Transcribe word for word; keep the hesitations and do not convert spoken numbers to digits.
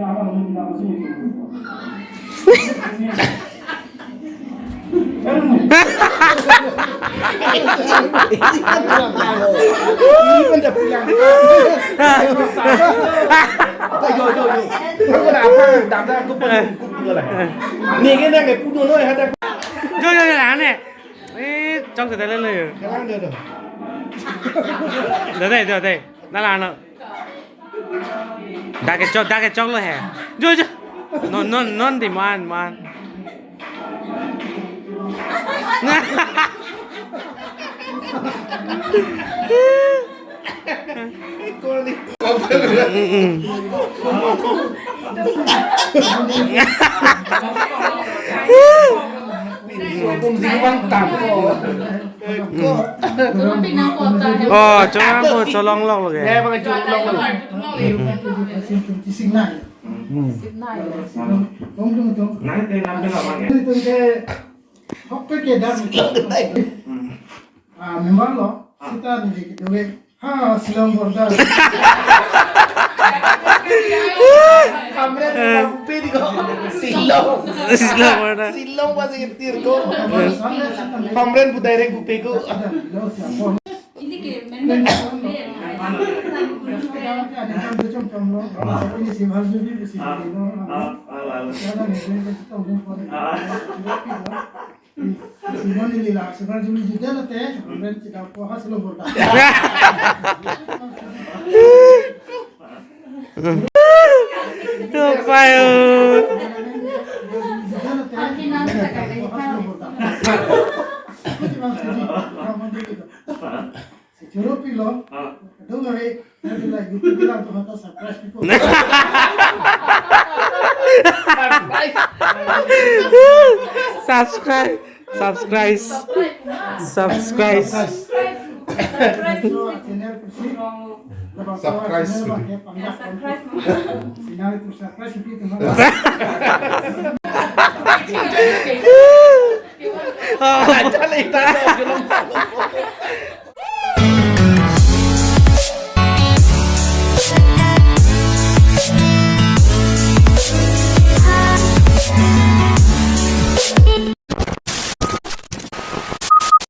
Ini kan dah pulang. Yo, yo, yo. Aku dah apa? Dah, dah, aku pun, aku pun lah. Ni kan dah pulang, no, ada. Yo, yo, yo, aneh. Eh, chok sa tele lo yo. Sekarang dia tu. Dade, dade. Nala ano. Dak kechok, dak kechoklo he. Jo, jo. Non, non, non di man, man. Tum sing bang tang. Oh, cholong po, cholong lok lagi. Hmm. Ah, member lo, sita ni dikit dulu. Ha, Shillong border. Hamren, eh, bupe di ko. Shillong. Shillong border. Shillong pasi ketir ko. Hamren bu direct bupe ko. Simon ni lila, sekarang juli judel te, sekarang si dapat hasil border. Tupayo. Choro pilo. Ah. Dong hari, nanti lagi bilang tuh kata surprise people. Surprise. Subscribe. Subscribe. Subscribe. Channel kursi. Subscribe. Channel pakai pangkat. Surprise. Channel itu surprise itu. Oh. Ada lagi, tak ada, belum.